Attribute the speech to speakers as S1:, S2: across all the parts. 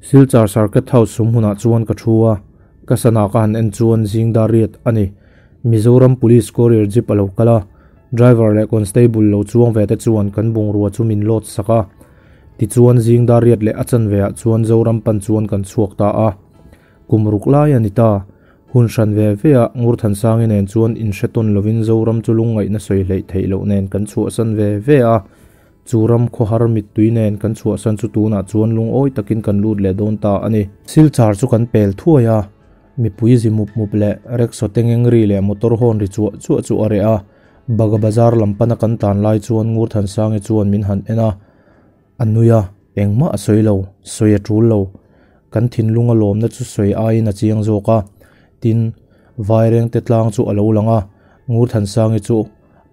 S1: Silchar Circuit House sumhmunah chuan ka thu a, ka sana ka han en chuan zing dar riat a ni. Mizoram Police Courier Jeep a lo kal a, driver leh constable lo chuang ve te chuan kan bungrua chu min load sak a. Tichuan zing dar riat leh a chanve ah chuan Zoram pan chuan kan chhuak ta a. Kum ruk lai a ni ta. Hun hran ve ve ah Ngurthansangi nen chuan inhre tawn lovin Zoram chu lungngaihna sawi hleih theih loh nen kan chhuahsan ve ve a. Chu ram khawhar mittui nen kan chhuahsan chu tunah chuan lungawi takin kan lut leh dawn ta a ni. Silchar chu kan pel thuai a, mipui zi mup mup leh rickshaw tengeng ri leh motor hawn ri chuah chuah chu a reh a. Baga bazar lam pana kan tlan lai chuan Ngurthansangi chuan min han en a, a nui a, engmah a sawi lo, sawi a tul lo. Kan thinlunga lawmna chu sawi aiin a chiang zawk a, tin, Vairengte tlang chu a lo lang a, Ngurthansangi chu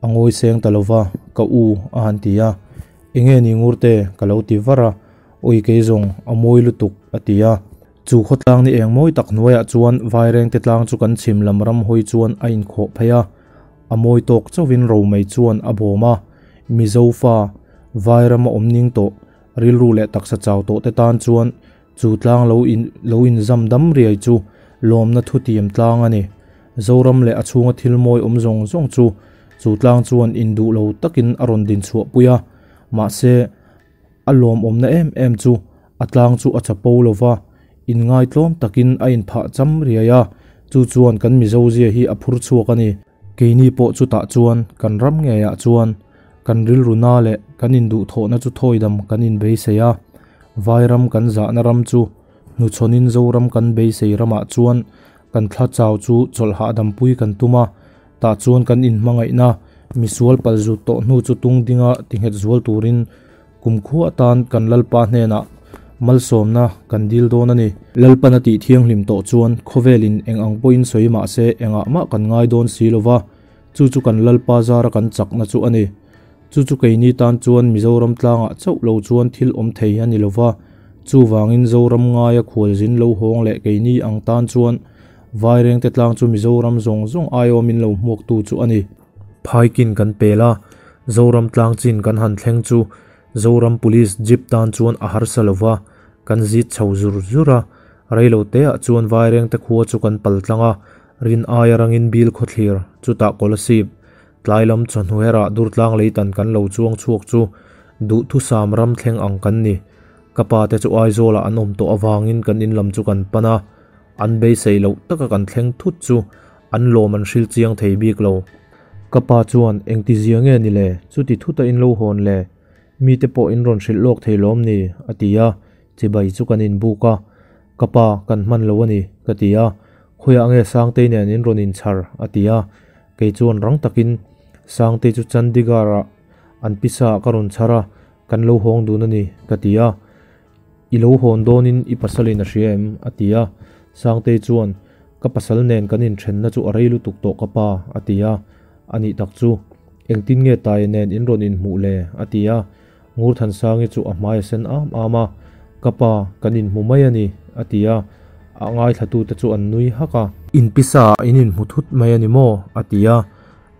S1: A ngawi seng ta lova, Ka u, a han ti a. Enge ni Ngurte? ka lo ti var a. Ui kei zawng, a mawi lutuk, a ti a. Chu khawtlang ni eng mawi tak hnuaiah chuan Vairengte tlang chu kan chhim lam ram hawi chuan a inkhawh phei a. A mawi tawk chauhin romei chuan a bawm a. Mizo fa, Vairama awm ning tawh, rilru leh taksa chau tawh te tan chuan Chu tlang lo in lo inzam dam riai chu lawmna thutiam tlang a ni. Zoram leh a chhunga thil mawi awm zawng zawng chu chu tlang chuan induh lo takin a rawn din chhuah pui a. Mahse, a lawmawmna em em chu a tlang chu a chapo lo va, inngaitlawm takin a inphah cham riai a, chu chuan kan Mizozia hi a phur chhuak a ni. Keini pawh chutah chuan kan ram ngeiah chuan kan rilru na leh kan induhthawhna chu thawidam kan inbeisei a, Vairam kan zahna ram chu hnuchhawnin Zoram kan beisei ramah chuan kan thla chau chu chawlh hahdam pui kan tum a, tah chuan kan inhmangaihna misual palzut tawh hnu chu tung dinga tinghet zual turin Kumkhua atan kan Lalpa hnenah malsawmna kan dil dawn a ni. Lalpan a tih thianghlim tawh chuan khawvelin eng ang pawhin sawi mah se engah mah kan ngai dawn si lo va, chu chu kan Lalpa zara kan chakna chu a ni. Chu chu keini tan chuan Mizoram tlangah chauh lo chuan thil awm thei a ni lo va, chuvangin Zoram ngaia khualzin lo hawng leh keini ang tan chuan Vairengte tlang chu Mizoram zawng zawng aiawmin lo hmuaktu chu a ni. Phaikin kan pel a, Zoram tlang chin kan han thleng chu Zoram Police Jeep tan chuan a harsa lo va, kan zit chho zur zur a, reilo teah chuan Vairengte khua chu kan pal tlang a, rin aia rangin bil khawthlir, chutah Kolasib, tlai lam chawhnu herah Durtlang leitan kan lo chuang chhuak chu duhthusam ram thleng ang kan ni. Ka pa te chu Aizawlah an awm tawh avangin kan in lam chu kan pan a, an beisei loh taka kan thleng thut chu An lawm an hril chiang thei bik lo. Ka pa chuan, Engti zia nge ni le? Chuti thuta in lo hawn le? Mite pawh in rawn hrilh lawk thei lawm ni? a ti a, chibai chu kan inbuk a. Ka pa, kan hman lo a ni, ka ti a. Khawiah nge Sangtei nen in rawn inchhar? a ti a. Kei chuan rang takin, Sangtei chu Chandigarh-ah an pisa ah ka rawn chhar a, kan lo hawng dun a ni, ka ti a. I lo hawn dawnin i pasalin a hria em? a ti a. Sangtei chuan, Ka pasal nen kan inthenna chu a rei lutuk tawh ka pa, a ti a. A nih tak chu, engtin nge Taia nen in rawn inhmuh le? a ti a. Ngurthansangi chu a hmai a sen am am a, Ka pa, kan inhmu mai a ni, a ti a. A ngaithlatute chu an nui hak a. Inpisa ah in inhmu thut mai a ni maw? a ti a.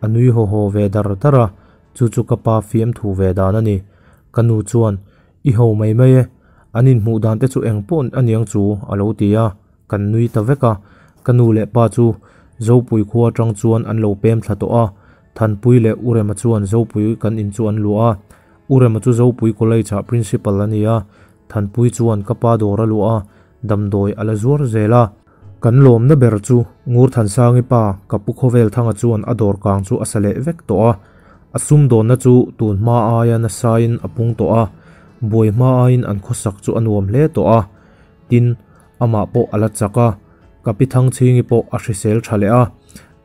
S1: A nui haw haw ve dar dar a, chu chu ka pa fiamthu ve dan a ni. Ka nu chuan, I ho mai mai e, an inhmuh dan te chu eng pawh a niang chu a lo ti a, kan nui ta vek a. Ka nu leh pa chu Zopui khua atang chuan an lo pem thla tawh a, Thanpui leh Urema chuan Zopui kan in chu an luah a. Urema chu Zopui College ah Principal a ni a, Thanpui chuan ka pa dawr a luah a, damdawi a la zuar zel a. Kan lawmna ber chu Ngurthansangi pa ka pu Khawvelthanga chuan a dawr kang chu a sa leh vek tawh a. A sumdawnna chu tun hma aia nasain a pung tawh a, buai hma aiin an khawsak chu a nuam hle tawh a. Tin, amah pawh a la chak a, ka pi Thangchhingi pawh a hrisel tha leh a,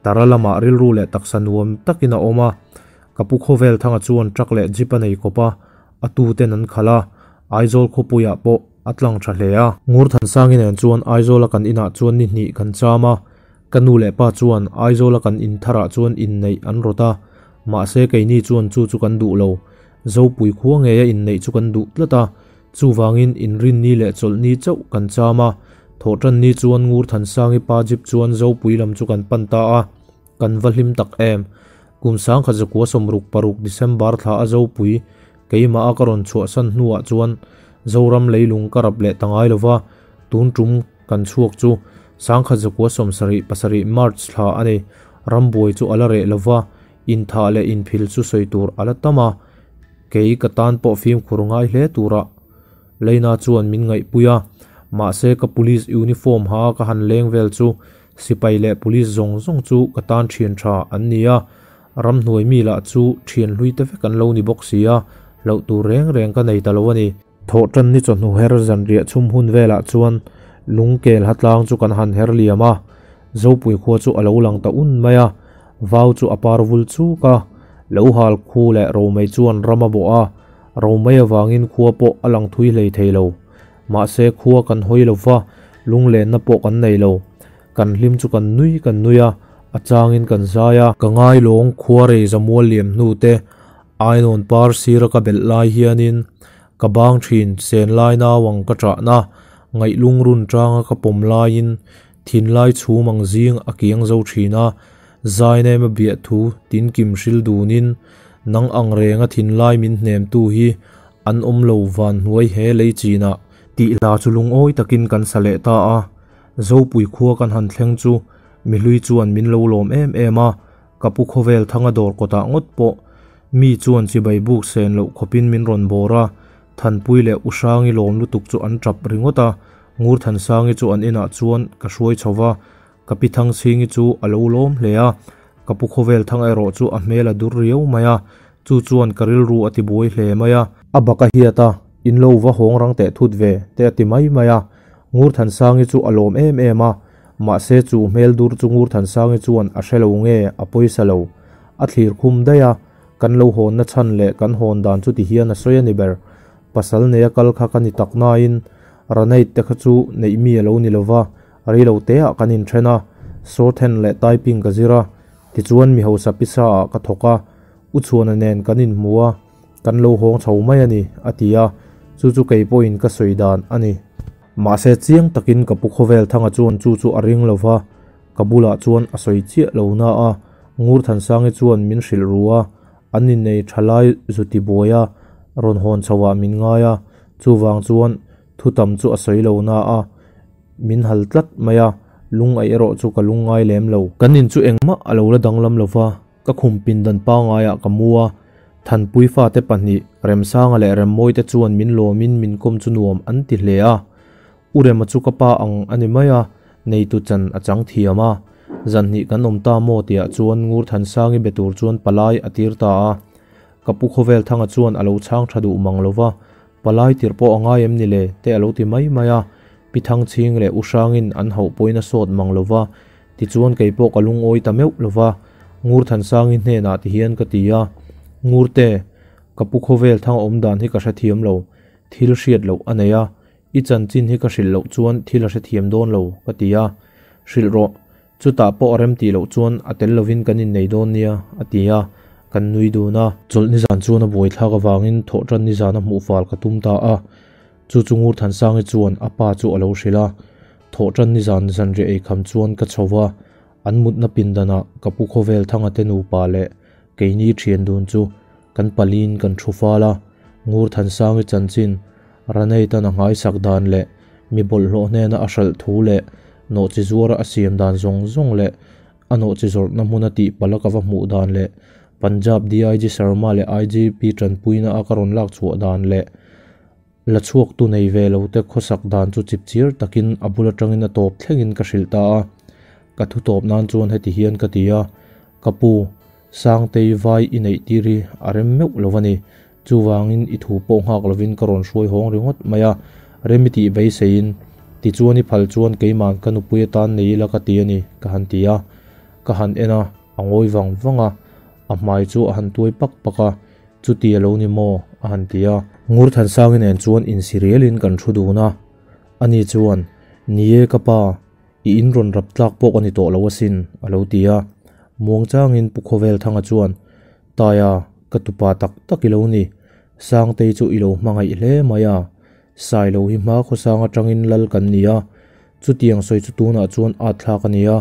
S1: tara lamah rilru leh taksa nuam takin a awm a. Ka pu Khawvelthanga chuan truck leh jeep a nei kawp a, a tuten an khalh a, Aizawl khawpuiah pawh a tlang tha hle a. Ngurthansangi nen chuan Aizawla kan inah chuan ni hnih kan cham a, ka nu leh pa chuan Aizawla kan in tharah chuan inneih an rawt a, mahse keini chuan chu chu kan duh lo. Zopui khua ngeia inneih chu kan duh tlat a, chuvangin inrinni leh chawlhni chauh kan cham a, thawhtanni chuan Ngurthansangi pa jeep chuan Zopui lam chu kan pan ta a. Kan va hlim tak em? Kum 1966 December thla a Zopui keimah a ka rawn chhuahsan hnuah chuan Zoram leilung ka rap leh ta ngai lo va, tun tum kan chhuak chu 1977 March thla a ni. Rambuai chu a la reh lo va, inthah leh inphil chu sawi tur a la tam a, kei ka tan pawh fimkhur ngai hle tura Leina chuan min ngaihpui a, mahse ka police uniform ha ka han leng vel chu sipai leh police zawng zawng chu ka tan thian tha an ni a, ramhnuai mi lah chu thian hlui te vek an lo ni bawk si a, hlauh tur reng reng ka nei ta lo a ni. Thawhtan ni chawhnu her zanriah chhum hun velah chuan lungkel hatlang chu kan han her liam a, Zopui khua chu a lo lang ta un mai a, vau chu a par vul chuk a, lo hal khu leh romei chuan ram a bawh a, Romei avangin khua pawh a lang thui hlei thei lo. Mahse khua kan hawi lo va, lunglenna pawh kan nei lo. Kan hlim chu kan nui kan nui a, a changin kan zai a. Ka ngailawng khua rei zamual liam hnu te, Ainawn par sira ka belh lai hianin ka bang thin sen lai nauang ka ṭahna, ngaihlungrun ṭanga ka pawm laiin thinlai chhum ang zing a kiang zo thin a, Zainema biahthu tinkim hril dunin Nang ang renga thinlai min hnemtu hi an awm lo van hnuai he lei chinah. Tih hla chu lungawi takin kan sa leh ta a, Zopui khua kan han thleng chu mihlui chuan min lo lawm em em a, ka pu khawvel thanga dawr kawtah ngawt pawh mi chuan chibai buk sen loh khawpin min rawn bawr a, Thanpui leh U Hrangi lawm lutuk chu an tap ringawt a, Ngurthansangi chu an inah chuan ka hruai chho va, Ka pi Thangchhingi chu a lo lawm hle a, ka pu khawvel thang erawh chu a hmel a dur riau mai a, chu chuan ka rilru a ti buai hle mai a. A bak a hiat a, in lo va hawng rang teh thut ve, te a ti mai mai a. Ngurthansangi chu a lawm em em a, mahse chu hmel dur chu Ngurthansangi chuan a hre lo nge a pawisa lo. A thlir khum daih a, kan lo hawnna chhan leh kan hawn dan chu ti hian a sawi a ni ber. Pasal neia kal kha ka ni tak nain Ranate te kha chu neih mi a lo ni lo va, Reilo te ah kan inthen a, shorthand leh typing ka zir a, tichuan mi hausa pisa ah ka thawk a, U Chhuana nen kan inhmu a, kan lo hawng chho mai a ni, a ti a, chu chu kei pawhin ka sawi dan a ni. Mahse chiang takin ka pu khawvel thanga chuan chu chu a ring lo va, ka bulah chuan a sawi chiah lo na a, Ngurthansangi chuan min hrilh ru a, an innei tha lai zu ti buai a, rawn hawn chho ah min ngai a, chuvang chuan thu tam chu a sawi lo na a, Min hal tlat mai a, lungaih erawh chu ka lungngai lem lo. Kan in chu engmah a lo la danglam lo va, ka khum pindan pangaiah ka mu a, Thanpui fate pahnih, Remsanga leh Remmawite chuan min lawmin min kawm chu nuam an ti hle a. U Rema chu ka pa ang a ni mai a, neitu chan a chang thiam a. Zanhnih kan awm ta maw tihah chuan Ngurthansangi be tur chuan palai a tir ta a. Ka pu Khawvelthanga chuan a lo chhang tha duh mang lo va, Palai tirh pawh a ngai em ni le? te a lo ti mai mai a, Pi Thangchhing leh U Hrangin an hauh pawhin a sawt mang lo va, tichuan kei pawh ka lungawi ta meuh lo va, Ngurthansangi hnenah ti hian ka ti a, Ngurte, ka pu khawvel thang awm dan hi ka hrethiam lo, thil hriat loh a nei a, i chanchin hi ka hrilh loh chuan thil a hrethiam dawn lo, ka ti a, Hrilh rawh, Chutah pawh a rem tih loh chuan a tel lovin kan innei dawn nia, a ti a, kan nui dun a. Chawlh nizan chuan a buaithlak avangin thawhtan nizan a hmuh fal ka tum ta a, chu chu Ngurthansangi chuan a pa chu a lo hrilh a. Thawhtan nizan zanriah eikham chuan ka chho va, an mutna pindanah ka pu khawvel thanga te nupa leh keini thian dun chu kan paliin kan thu fal a, Ngurthansangi chanchin Raneitan a nghaisak dan leh mi bawlhhlawh hnena a hralh thu leh nawhchi zuara a siam dan zawng zawng leh a nawhchi zawrhna hmuna tih palh a ka va hmuh dan leh Punjab DIG Sharma leh IGP tanpuina a ka rawn lak chhuah dan leh la chhuaktu nei ve lo te khawsak dan chu chipchiar takin a bul atangin a tawp thlengin ka hrilh ta a. Ka thu tawp nan chuan heti hian ka ti a, Ka pu, Sangtei vai i neih tir hi a rem meuh lo a ni. Chuvangin i thu pawh nghak lovin ka rawn hruai hawng ringawt mai a, rem i tih beiseiin, tichuan i phal chuan keiman ka nupui atan nei ila ka ti a ni, ka han ti a. Ka han en a, a ngawi vang vang a, a hmai chu a han tuai pak pak a, Chuti a lo ni maw? a han ti a. Ngurthansangi nen chuan insirialin kan thu dun a, ani chuan, Ni e ka pa, I in rawn rap tlak pawh ka ni tawh lo asin, a lo ti a. Muang changin Pu Khawvelthanga chuan, Taia, ka tupa tak tak i lo ni. Sangtei chu i lo hmangaih hle mai a. Sailo hi hma khawsang atangin lal kan ni a, chutiang sawi chu tunah chuan at thlak a ni a.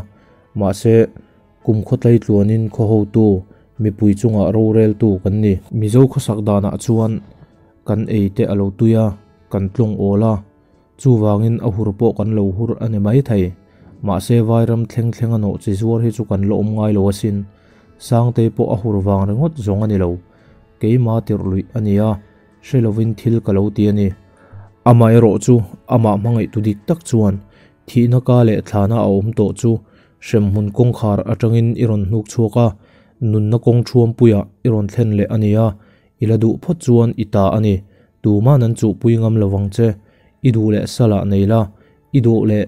S1: Mahse, kum khawtlai tluanin khaw hotu, mipui chungah roreltu kan ni. Mizo khawsak danah chuan kan ei te a lo tui a. kan tlawng awl a, chuvangin a hur pawh kan lo hur a ni maithei. Mahse vairam thleng thleng a nawh chi zuar hi chu kan la awm ngai lo asin. Sangtei pawh a hur vang ringawt zawng a ni lo. Keima tirh luih a ni a, hre lovin thil ka lo ti a ni. Amaherawhchu amah hmangaihtu dik tak chuan thihna ka leh thlana a awm tawh chu hremhmun kawngkhar atangin i rawn hnuk chhuak a, nunna kawng thuampuiah i rawn thlen leh a ni a, i la duh phawt chuan i ta a ni, tuman an chuhpui ngam lo vang che, i duh leh salah nei la, i duh leh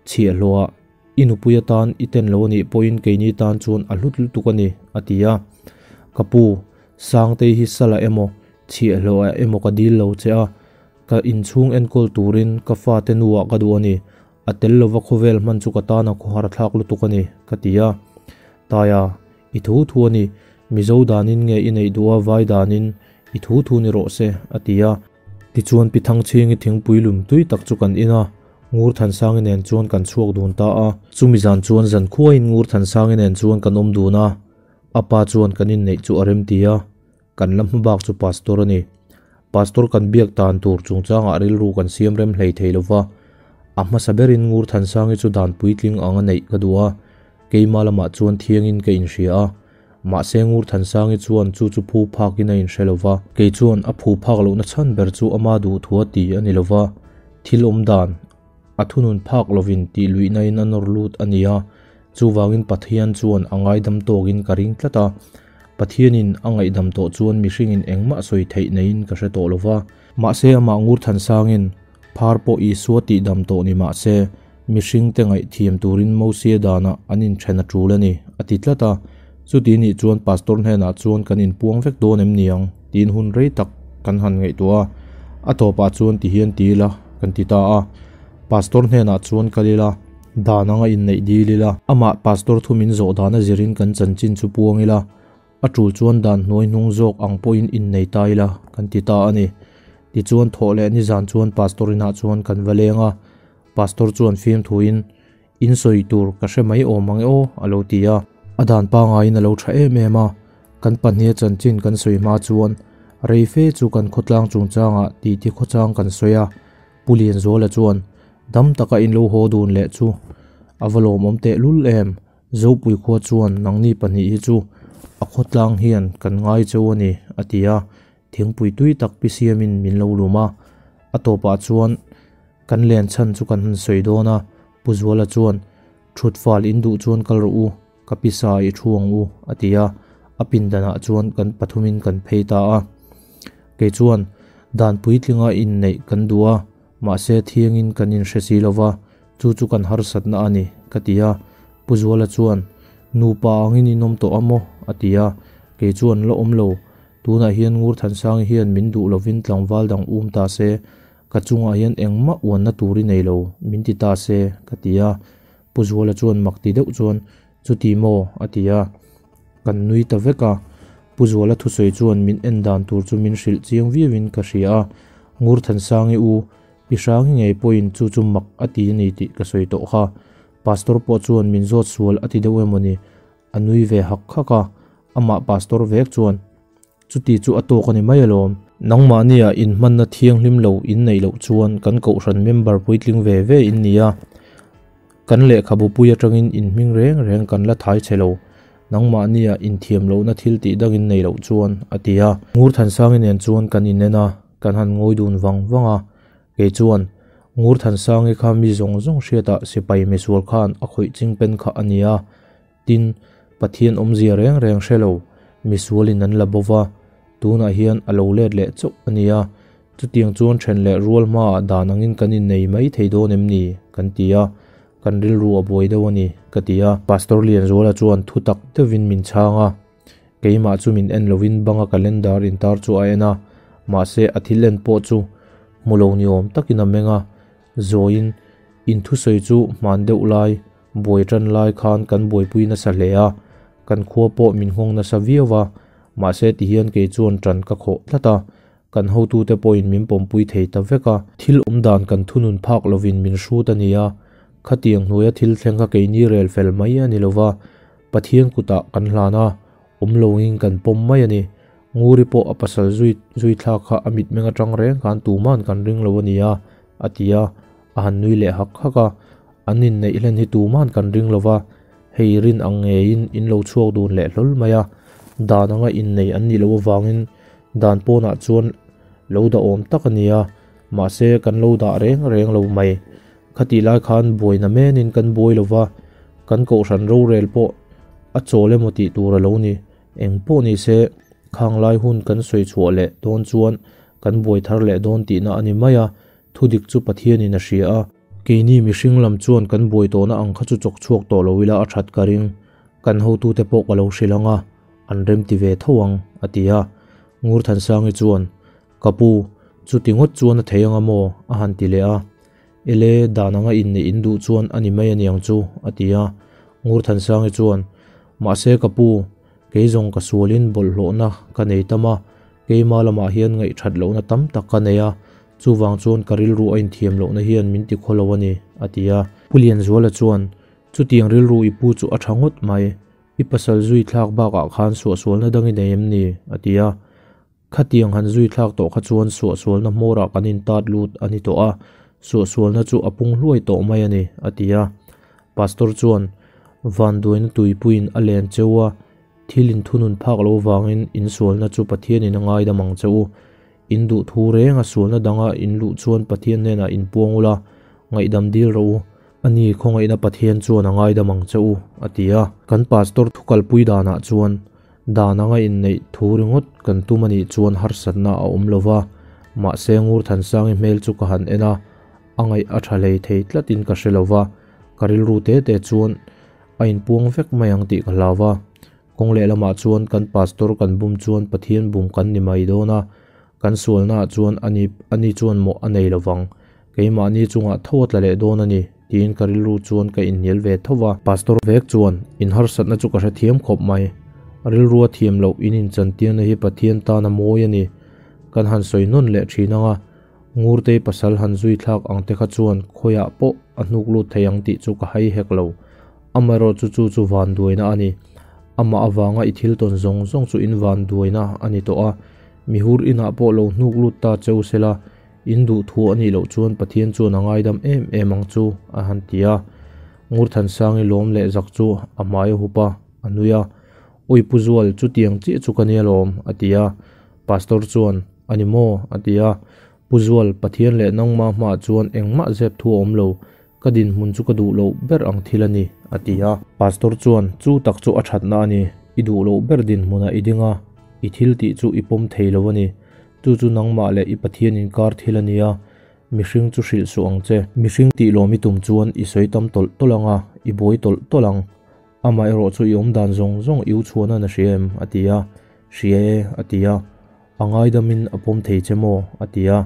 S1: chhiahhlawhah i nupui atan i ten lo a nih pawhin keini tan chuan a hlut lutuk a ni, a ti a. Ka pu, Sangtei hi salah emaw, chhiahhlawhah emaw ka dil lo che a, ka inchhung enkawl turin ka fate nuah ka duh a ni, A tel lova khawvel hman chu ka tan a khawhar thlak lutuk a ni, ka ti a. Taia, i thu thu a ni, Mizo danin nge i neih duh a vai danin i thu thu ni rawh se, a ti a. Tichuan Pi Thangchhingi thingpui lum tui tak chu kan in a, Ngurthansangi nen chuan kan chhuak dun ta a. Chumi zan chuan zankhuain Ngurthansangi nen chuan kan awm dun a, a pa chuan kan inneih chu a remti a. Kan la hma bak chu Pastor a ni. Pastor kan biak dan tur chungchangah rilru kan siam rem hlei thei lova, a hmasa berin Ngurthansangi chu dan puitling ang a neih ka duh a, keima lamah chuan thiangin ka inhria a, mahse Ngurthansangi chuan chu chu phu phakin a inhre lova. Kei chuan a phu phak lohna chhan ber chu ama duhthua ti a ni lova, thil awm dan a thunun phak lovin tih luihnain a nawr lut a ni a, chuvangin Pathian chuan a ngaidam tawkin ka ring tlat a. Pathianin a ngaihdam tawh chuan mihringin engmah sawi theih neiin ka hre tawh lo va. Mahse amah Ngurthansangin phar pawh Isua tihdam tawh ni mah se, mihringte ngaihthiam turin Mosia danah an inthen a tul a ni, a ti tlat a. Chuti nih chuan Pastor hnenah chuan kan inpuang vek dawn em niang tiin hun rei tak kan han ngaihtuah a, a tawpah chuan ti hian ti ila kan ti ta a. Pastor hnenah chuan kal ila, dan anga inneih dil ila, amah Pastor thu min zawh dan a zirin kan chanchin chu puang ila, a tul chuan dan hnuai hnung zawk ang pawhin innei ta ila kan ti ta a ni. Tichuan thawh leh nizan chuan Pastor inah chuan kan va leng a, Pastor chuan fimthuin, In sawi tur ka hre mai awm ang e aw, a lo ti a. A dan pangaiin a lo tha em em a, kan pahniha chanchin kan sawi hma chuan rei fe chu kan khawtlang chungchangah titi khawchang kan sawi a. Pu Lianzuala chuan, Dam taka in lo haw dun leh chu a va lawmawm tehlul em, Zopui khua chuan nangni pahnih hi chu a khawtlang hian kan ngai cheu a ni, a ti a. Thingpui tui tak pi siamin min lo lum a, a tawpah chuan Kan len chhan chu kan han sawi dawn a, Pu Zuala chuan, Thut fal in duh chuan kal rawh u, ka pisa i thu ang u, a ti a, a pindanah chuan kan pathumin kan phei ta a. Kei chuan, Dan puitlinga inneih kan duh a, mahse thiangin kan inhre si lo va, chu chu kan harsatna a ni, ka ti a. Pu Zuala chuan, Nupa angin in awm tawh a maw? a ti a, kei chuan, La awm lo, tunah hian Ngurthansangi hian min duh lovin tlangval dang um ta se, Ka chungah hian engmah uanna tur i nei lo, min ti ta se, ka ti a. Pu Zuala chuan mak ti deuh chuan, Chuti maw? a ti a. Kan nui ta vek a. Pu Zuala thusawi chuan min en dan tur chu min hrilh chiang viauin ka hria a. Ngurthansangi u, Pi Hrangi ngei pawhin chu chu mak a ti a ni tih ka sawi tawh kha. Pastor pawh chuan min zawt sual a ti deuh emaw ni? A nui ve hak hak a. Amah pastor vek chuan. Chuti chu a tawk a ni mai alawm. Nangmahnia inhmanna thianghlim lo in neih loh chuan kan kohhran member puitling ve ve in ni a. Kan lehkhabu pui atangin inhming reng reng kan la thai che lo. Nangmahnia inthiam lohna thil tih dangin nei loh chuan, a ti a. Ngurthansangi nen chuan kan inen a, kan han ngawi dun vang vang a. Kei chuan, Ngurthansangi kha mi zawng zawng hriatah sipai misual khan a khawih chingpen kha a ni a. Tin, Pathian awmzia reng reng hre lo, misualin an la bo va, tunah hian a lo let leh chauh a nia. Chutiang chuan then leh rual hmaah dan angin kan innei mai thei dawn em ni? kan ti a, kan rilru a buai deuh a ni, ka ti a. Pastor Lianzuala chuan thu tak deuhin min chhang a, keimah chu min en lovin banga calendar intar chu a en a, mahse a thil en pawh chu hmu lo ni awm takin a meng a, zawiin inthusawi chu hman deuh lai Buai tan lai khan kan buaipui nasa hle a, kan khua pawh min nghawng nasa viau va, mahse tihian kei chuan tan ka khawh tlat a, kan hotute pawhin min pawmpui thei ta vek a. Thil awm dan kan thunun phak lovin min hrut a ni a, khatiang hnuaia thil thleng kha keini rel fel mai a ni lo va, Pathian kutah kan hlan a, awm loin kan pawm mai a ni. Nguri pawh a pasal zui zui thlak kha a mitmeng atang reng khan tuman kan ring lo a nia, a ti a, a han nui leh hak hak a. An inneih hlen hi tuman kan ring lo va, hei rin ang ngeiin in lo chhuak dun leh hlawl mai a. Dan anga innei an nih loh avangin dan pawnah chuan lo dahawm tak a nia, mahse kan lo dah reng reng lo mai. Khatih lai khan buaina menin kan buai lo va, kan kohhran rorel pawh a chawl emaw tih tur a lo ni. Eng pawh ni se, khang lai hun kan sawi chhuah leh dawn chuan kan buai thar leh dawn tihna a ni mai a, thudik chu Pathianin a hria a. Keini mihring lam chuan kan buai tawhna ang kha chu chawk chhuak tawh lo ila a that ka ring. Kan hotute pawh ka lo hrilh ang a, an remti ve tho ang, a ti a. Ngurthansangi chuan, Ka pu, chuti ngawt chuan a thei ang a maw? a han ti leh a. Ele, dan anga inneih in duh chuan a ni mai aniang chu, a ti a. Ngurthansangi chuan, Mahse ka pu, kei zawng ka sualin bawlhhlawhna ka nei tam a, keima lamah hian ngaihthat lohna tam tak ka nei a, chuvang chuan ka rilru a inthiam lohna hian min ti khaw lo a ni, a ti a. Pu Lianzuala chuan, Chutiang rilru i pu chu a tha ngawt mai, i pasal zui thlak bakah khan suahsualna dang i nei em ni? a ti a. Khatiang han zui thlak tawh kha chuan suahsualna hmawrah kan intat lut a ni tawh a, suahsualna chu a pung hluai tawh mai a ni, a ti a. Pastor chuan, Vanduaina tuipuiin a len cheu a, thil inthunun phak lo vangin insualna chu Pathianin a ngaidam ang che u. In duh thu renga sualna danga in luh chuan Pathian hnenah inpuang ula, ngaihdam dil rawh u. Ani khawngaihna Pathian chuan a ngaidam ang che u, a ti a. Kan pastor thu kalpui danah chuan dan anga inneih thu ringawt kan tum a nih chuan harsatna a awm lo va, mahse Ngurthansangi hmel chu ka han en a, a ngaih a tha hlei thei tlatin ka hre lo va, ka rilru te te chuan a inpuang vek mai ang tih ka hlau va. Kawng lehlamah chuan kan pastor kan bum chuan Pathian bum kan ni mai dawn a, kan sualnaah chuan ani ani chuan mawh a nei lo vang. Keimahni chungah tho a tla leh dawn a ni, tiin ka rilru chuan ka inhnial ve tho va. Pastor vek chuan, Inharsatna chu ka hrethiam khawp mai. Rilru a thiam loh in inchantirna hi Pathian tan a mawi a ni. Kan han sawi nawn leh thin ang a, Ngurtei pasal han zui thlak ang te kha chuan khawiah pawh a hnuk lut thei ang tih chu ka hai hek lo. Amaherawh chu chu chu vanduaina a ni. Amah avanga i thil tawn zawng zawng chu in vanduaina a ni tawh a. Mihur inah pawh lo hnuk lut ta cheu sela, In duh thu a nih loh chuan Pathian chuan a ngaidam em em ang chu, a han ti a. Ngurthansangi lawm leh zak chu a hmai a hup a, a nui a. Awi Pu Zual, chutiang chiah chu ka nia lawm, a ti a. Pastor chuan, A ni maw? a ti a. Pu Zual, Pathian leh nangma hmaah chuan engmah zep thu a awm lo, ka dinhmun chu ka duh loh ber ang thil a ni, a ti a. Pastor chuan, Chu tak chu a thatna a ni, i duh loh ber dinhmunah i ding a, i thil tih chu i pawm thei lo a ni. Chu chu nangmah leh i Pathian inkar thil a nia, mihring chu hrilh suh ang che. Mihring tih lawm i tum chuan i sawi tam tawlh tawlh ang a, i buai tawlh tawlh ang. Amah erawh chu i awm dan zawng zawng i u chhuahnan a hria em? a ti a. Hria e, a ti a. A ngaidamin a pawm thei che maw? a ti a.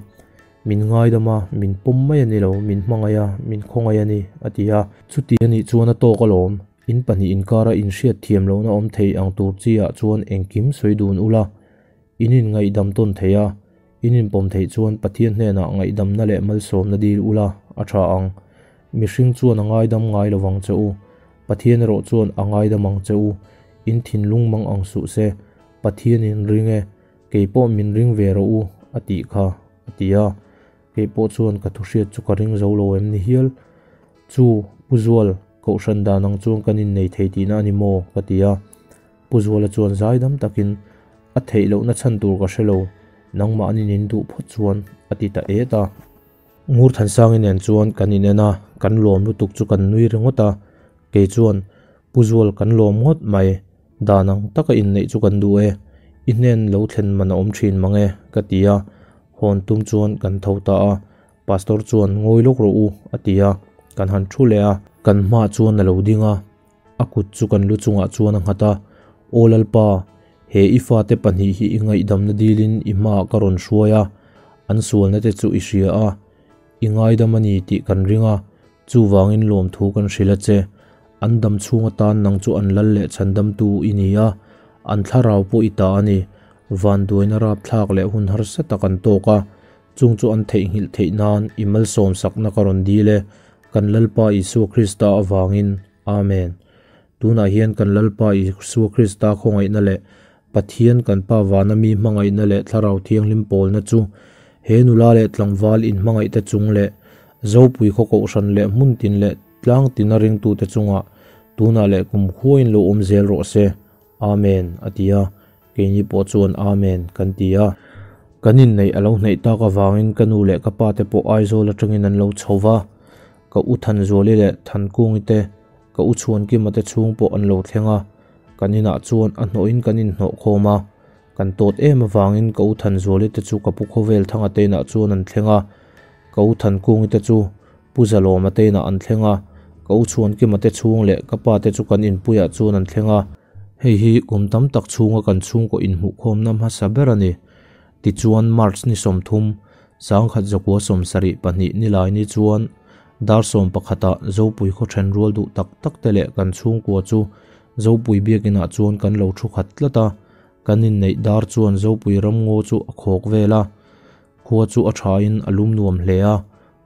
S1: Min ngaidam a, min pawm mai a ni lo, min hmangaih a, min khawngaih a ni, a ti a. Chuti a nih chuan a tawk alawm. In pahnih inkara inhriat thiam lohna awm thei ang tur chi ah chuan engkim sawi dun ula. In inngaihdam tawn thei a, in inpawm theih chuan Pathian hnenah ngaihdamna leh malsawmna dil ula a tha ang. Mihring chuan a ngaidam ngai lo vang che u, Pathian erawh chuan a ngaidam ang che u. In thinlung mang ang suh se, Pathian in ring e, kei pawh min ring ve rawh u, a tih kha, a ti a. Kei pawh chuan ka thuhriat chu ka ring zo lo em ni hial? Chu, Pu Zual, Kohhran dan ang chuan kan innei thei tihna a ni maw? ka ti a. Pu Zuala chuan zaidam takin, A theih lohna chhan tur ka hre lo, nangmah an inin duh phawt chuan, a ti ta et a. Ngurthansangi nen chuan kan inen a, kan lawm lutuk chu kan nui ringawt a. Kei chuan, Pu Zual kan lawm ngawt mai, dan ang taka inneih chu kan duh e, i hnen lo thlen man a awm thin mang e, ka ti a. Hawn tum chuan kan tho ta a. Pastor chuan, Ngawi lawk rawh u, a ti a. Kan han thu leh a. Kan hmaah chuan a lo ding a. A kut chu kan lu chungah chuan a nghat a, Aw Lalpa, he i fate pahnih hi i ngaihdamna dilin i hmaah ka rawn hruai a, an sualna te chu i hria a, i ngaidam a ni tih kan ring a, chuvangin lawmthu kan hrilh a che. An dam chhung atan nang chu an lal leh chhandamtu i ni a, an thlarau pawh i ta a ni. Vanduaina rapthlak leh hun harsa tak an tawk a, chung chu an theihnghilh theih nan i malsawm sakna ka rawn dil e. Kan Lalpa Isua Krista avangin, Amen. Tunah hian kan Lalpa Isua Krista khawngaihna leh Pathian kan Pa vana mi hmangaihna leh Thlarau Thianghlim pawlna chu he nula leh tlangval inhmangaihte chung leh Zopui khaw kohhran leh hmun tin leh tlang tina ringtute chungah tunah leh kum khuain lo awm zel rawh se. Amen, a ti a. Keini pawh chuan Amen kan ti a. Kan inneih a lo hneih tak avangin ka nu leh ka pa te pawh Aizawl atangin an lo chho va. Ka u Thanzuali leh Thankungi te, ka u Chhuankima te chhung pawh an lo thleng a. Kan inah chuan a hnawhin kan inhnawh khawm a. Kan tawt em avangin ka u Thanzuali te chu ka pu Khawvel Thanga te inah chuan an thleng a. Ka u Thankungi te chu Pu Zalawma te inah an thleng a. Ka u Chhuankima te chhung leh ka pa te chu kan inpuiah chuan an thleng a. Hei hi kum tam tak chhunga kan chhungkaw inhmuhkhawmna hmasa ber a ni. Tichuan March ni 30, 1972 nilai ni chuan dar 11ah Zopui khaw then rual duh tak tak te leh kan chhungkua chu Zopui biakinah chuan kan lo thu khat tlat a. Kan inneih dar chuan Zopui ramngaw chu a khawk vel a. Khua chu a thain a lum nuam hle a.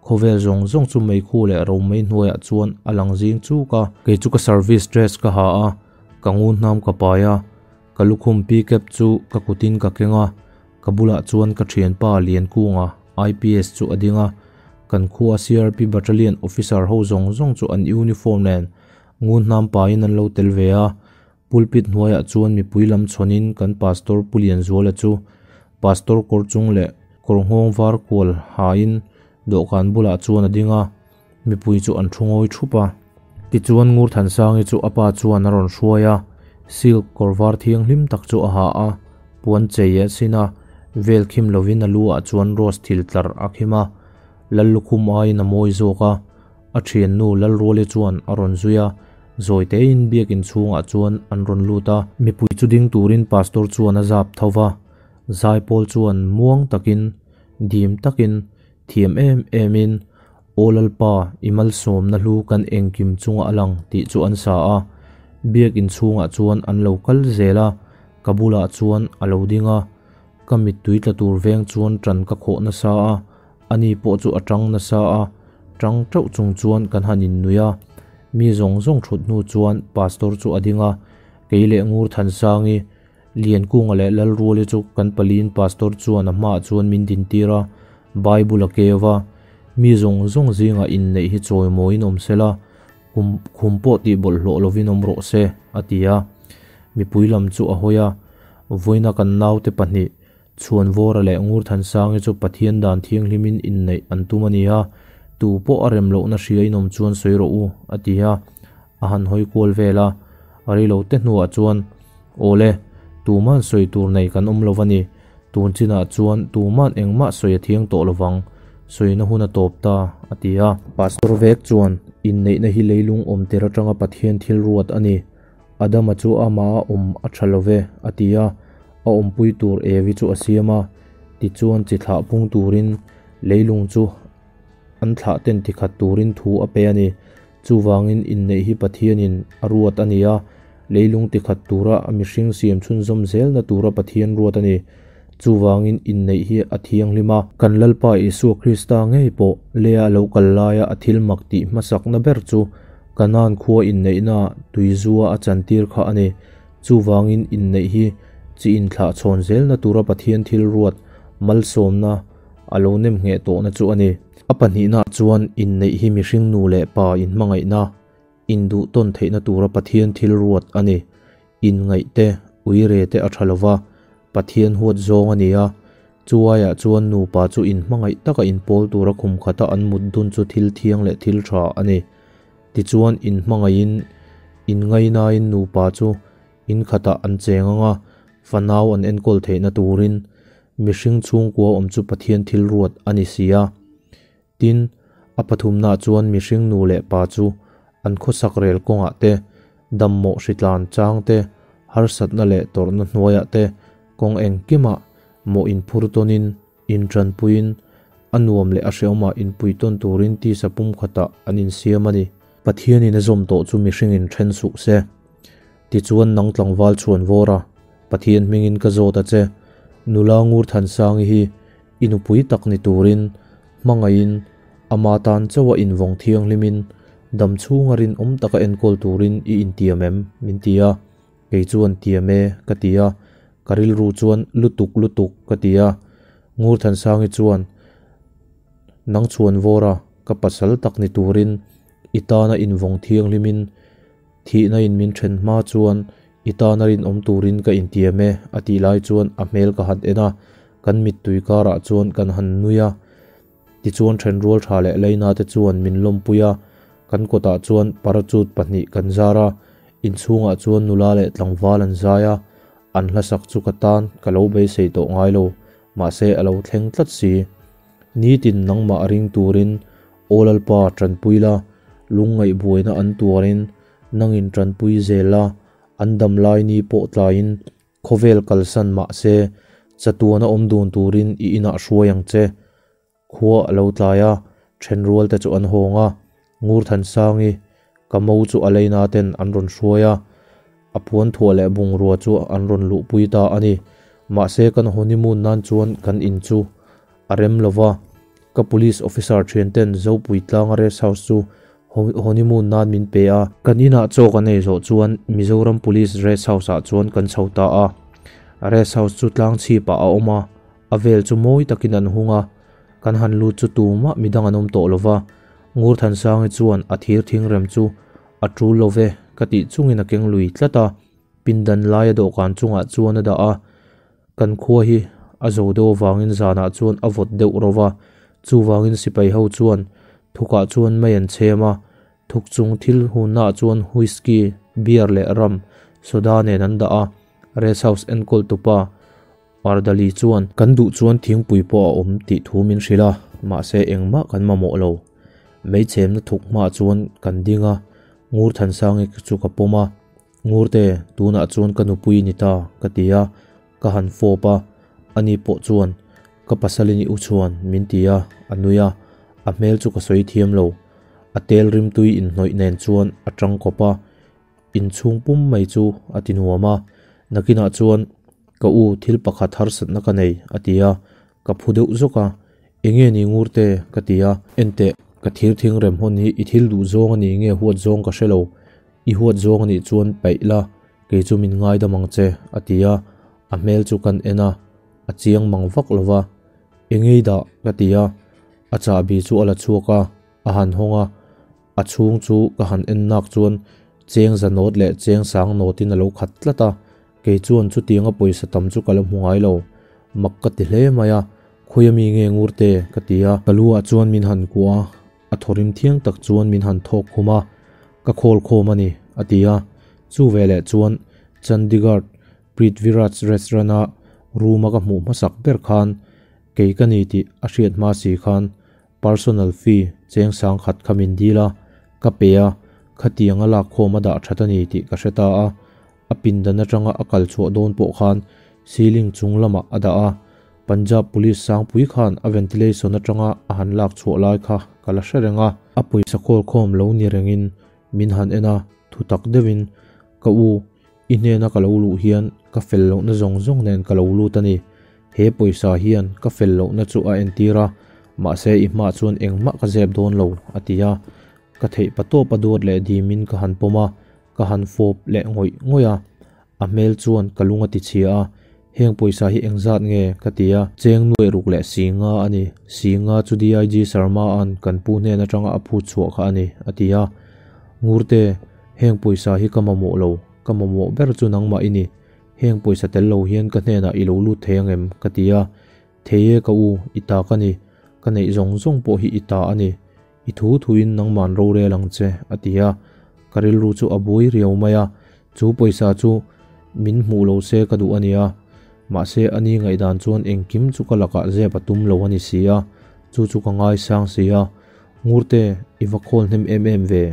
S1: Khawvel zawng zawng chu meikhu leh romei hnuaiah chuan a lang zing chuk a. Kei chu ka service dress ka ha a, ka ngun hnam ka pai a, ka lukhum pickup chu ka kutin ka keng a, ka bulah chuan ka thianpa Liankunga, IPS chu a ding a. Kan khua CRP Battalion officer ho zawng zawng chu an uniform nen ngun hnam paiin an lo tel ve a. Pulpit hnuaiah chuan mipui lam chhawnin kan Pastor Pu Lianzuala chu Pastor kawr chung leh kawr nghawng var kual hain dawhkan bulah chuan a ding a, mipui chu an thu ngawi thup a. Tichuan Ngurthansangi chu a pa chuan a rawn hruai a, silk kawr var thianghlim tak chu a ha a, puan chei a sin a, vel khim lovin a lu ah chuan rose thil tlar a khim a, Lallukhum aiin a mawi zawk a. A thiannu Lalruali chuan a rawn zui a, zawi tein biakin chhungah chuan an rawn lut a. Mipui chu ding turin pastor chuan a zap tho va, zaipawl chuan muang takin, dim takin, thiam em emin, Aw Lalpa, i malsawmna hlu kan engkim chunga a lang tih chu an sa a. Biakin chhungah chuan an lo kal zel a, ka bulah chuan a lo ding a. Ka mittui tla tur veng chuan ṭan ka khawh nasa a, ani pawh chu a ṭang nasa a, ṭang ṭeuh chung chuan kan han innuih a. Mi zawng zawng ṭhut hnu chuan Pastor chu a ding a, kei leh Ngur Thansangi, Liankunga leh Lalruali chu kan paliin Pastor chuan a hmaah chuan min dintir a, Bible a keu va, Mi zawng zawng zingah inneih hi chawimawiin awm se la, kum khum pawh tih bawlhhlawh lovin awm rawh se, a ti a. Mipui lam chu a hawi a, Vawiina kan naute pahnih, Chhuanvawra leh Ngurthansangi chu Pathian dan thianghlimin inneih an tum a ni a, tu pawh a rem lohna hria inawm chuan sawi rawh u, a ti a. A han hawi kual vel a, a rei lo te hnuah chuan, Awle, tuman sawi tur nei kan awm lo va ni, tun chinah chuan tuman engmah sawi a thiang tawh lo vang, sawina hun a tawp ta, a ti a. Pastor vek chuan, Inneihna hi leilung awm tir atanga Pathian thil ruat a ni, Adama chu amah a awm a tha lo ve, a ti a, a awmpui tur Evi chu a siam a, tichuan chi thlah pung turin leilung chu an thlah ten tikhat turin thu a pe a ni. Chuvangin inneih hi Pathianin a ruat a ni a, leilung tikhat tura a mihring siam chhunzawm zelna tura Pathian ruat a ni. Chuvangin inneih hi a thianghlim a. Kan Lalpa Isua Krista ngei pawh leia lo kal laia a thil mak tih hmasakna ber chu Kanaan khua inneihna tuizua a chantir kha a ni. Chuvangin inneih hi chi inthlah chhawn zelna tura Pathian thil ruat malsawmna a lo nem ngheh tawhna chu a ni. A pahnihnaah chuan inneih hi mihring nu leh pa inhmangaihna, induh tawn theihna tura Pathian thil ruat a ni. Inngaih te, uire te a tha lova, Pathian huat zawng a ni a. Chu aiah chuan nupa chu inhmangaih taka inpawl tura khum khata an mut dun chu thil thiang leh thil tha a ni. Tichuan inhmangaihin, inngainain nupa chu inkhatah an cheng ang a, fanau an enkawl theihna turin mihring chhungkua awm chu Pathian thil ruat a ni si a. Tin, a pathumnaah chuan mihring nu leh pa chu an khawsak rel kawngah te, dammawh hritlan chang te, harsatna leh tawrhna hnuaiah te kawng engkimah mawh inphur tawnin, intanpuiin, a nuam leh a hrehawmah inpui tawn turin tisa pumkhatah an insiam a ni. Pathianin a zawm tawh chu mihringin then suh se. Tichuan nang tlangval chhuan vawr a, Pathian hmingin ka zawt a che, nula Ngurthansangi hi i nupui tak ni turin hmangaihin ama tan chauha invawng thianghlimin dam chhunga rinawm taka enkawl turin i intiam em? min ti a, kei chuan tiam e ka ti a. Ka rilru chuan lutuk lutuk ka ti a. Ngurthansangi chuan nang chuan vawra ka pasal tak ni turin i tana invawng thianghlimin thihna in min then hma chuan i tana rinawm turin ka intiam e a tih lai chuan a hmel ka han en a, kan mittui karah chuan kan han nui a. Tichuan thenrual tha leh Leina te chuan min lawmpui a, kan kawtah chuan parachute pahnih kan zar a, inchhungah chuan nula leh tlangval an zai a, an hlasak chu ka tan ka lo beisei tawh ngai lo, mahse a lo thleng tlat si. Nitin nangmah ring turin Aw Lalpa tanpui la, lungngaih buaina an tuarin nangin tanpui zel la, an damlai ni pawh tlaiin Khawvel kalsan mah se, chatuana awm dun turin i inah hruai ang che. Khua a lo tlai a, thenrual te chu an hawng a, Ngurthansangi, ka mo chu a leina ten an rawn hruai a, a puanthuah leh bungrua chu an rawn luhpui ta a ni. Mahse kan honeymoon nan chuan kan in chu a rem lo va, ka police officer thian ten Zopui tlanga rest house chu honeymoon nan min pe a. Kan inah chaw kan ei zawh chuan Mizoram Police Rest House ah chuan kan chho ta a. Rest House chu tlang chhip ah a awm a, a vel chu mawi takin an hung a. Kan han lut chu tumah midang an awm tawh lo va. Ngurthansangi chuan a thir thingrem chu a tul lo ve ka tih chungin a keng lui tlat a. Pindan laia dawhkan chungah chuan a dah a. Kan khua hi a zo deuh avangin zanah chuan a vawt deuh ro va, chuvangin sipai ho chuan thukah chuan mei an chhem a, thuk chung thil hunnaah chuan whisky, beer leh rum, soda nen an dah a, rest house enkawl tupa Ardali chuan kan duh chuan thingpui pawh a awm tih thu min hrilh a, mahse engmah kan mamawh lo. Mei chhemna thuk hmaah chuan kan ding a, Ngurthansangi chu ka pawm a. Ngurte, tunah chuan ka nupui i ni ta, ka ti a, ka han fawp a, ani pawh chuan, Ka pasal i ni u chuan, min ti a, a nui a, a hmel chu ka sawi thiam lo. A tel rimtui inhnawih nen chuan a tang kawp a, inchhung pum mai chu a ti nuam a, nakinah chuan, Ka u, thil pakhat harsatna ka nei, a ti a, ka phu deuh zawk a, Enge ni Ngurte? ka ti a, Enteh, ka thir thing rem hawn hi i thil duh zawng a ni nge huat zawng ka hre lo, I huat zawng a nih chuan paih la, kei chu min ngaidam ang che, a ti a, a hmel chu kan en a, a chiang mang vak lo va. Engei dah? ka ti a, a chahbi chu a la chhuak a, a han hawng a, a chhung chu ka han en nak chuan cheng za nawt leh cheng sang nawtin a lo khat tlat a, kei chuan chutianga pawisa tam chu ka la hmu ngai lo, mak ka ti hle mai a, Khawi ami nge Ngurte? ka ti a, ka lu ah chuan min han kuah a, A thawrim thiang tak chuan min han thawk khum a, Ka khawl khawm a ni, a ti a. Chu veleh chuan Chandigarh Prithviraj Restaurant-a room-a ka hmuh hmasak ber khan kei ka ni tih a hriat hma si khan personal fee cheng sang khat kha min dil a, ka pe a, khatiang a lak khawm a dah that a ni tih ka hre ta a. A pindan atanga a kal chhuah dawn pawh khan ceiling chung lamah a dah a, Punjab Police Sangpui khan a ventilation atanga a han lak chhuah lai kha ka la hre reng a. A pawisa khawl khawm lo ni rengin min han en a, thu tak deuhin, Ka u, i hnena ka lo luh hian ka fel lohna zawng zawng nen ka lo lut a ni. He pawisa hian ka fel lohna chu a entir a, mahse i hmaah chuan engmah ka zep dawn lo, a ti a. Ka theih pa tawp a duat leh dimin ka han pawm a, ka han fawp leh ngawih ngawih a, a hmel chuan ka lung a ti chhia a, Heng pawisa hi engzat nge? ka ti a, cheng nuaih ruk leh singa a ni, singa chu DIG Sharma-a'n kan pu hnen atanga a phut chhuah kha a ni, a ti a, Ngurte, heng pawisa hi ka mamawh lo, ka mamawh ber chu nangmah i ni, heng pawisa tel lo hian ka hnenah i lo lut thei angem? ka ti a, Thei e ka u, i ta ka ni, ka neih zawng zawng pawh hi i ta a ni, I thu thuin nangman rorel ang che, a ti a. Ka rilru chu a buai riau mai a, chu pawisa chu min hmuh lo se ka duh a nia. Mahse, a ni ngaihdan chuan engkim chu ka lakah zep a tum lo a ni si a, chu chu ka ngaisang si a. Ngurte, i va khawl hnem em em ve.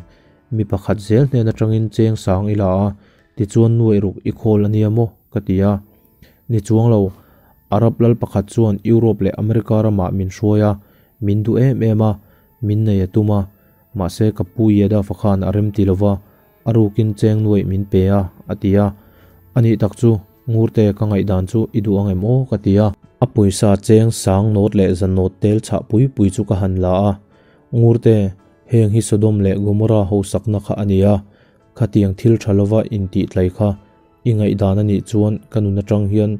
S1: Mi pakhat zel hnen atangin cheng sang i la a, tichuan nuaih ruk i khawl a nia maw? ka ti a. Ni chuang lo, Arab lal pakhat chuan Europe leh America ramah min hruai a, min duh em em a, min nei a tum a, mahse ka pu Yadav-a khan a rem ti lova, a rukin cheng nuaih min pe a, a ti a. Anih tak chu, Ngurte ka ngaihdan chu i duh ang em aw? ka ti a. A pawisa cheng sang nawt leh za nawt tel chhah pui pui chu ka han la a, Ngurte, heng hi Sodom leh Gomorrah ho sakna kha a ni a, khatiang thil tha lova intihtlai kha. I ngaihdan a nih chuan ka nun atang hian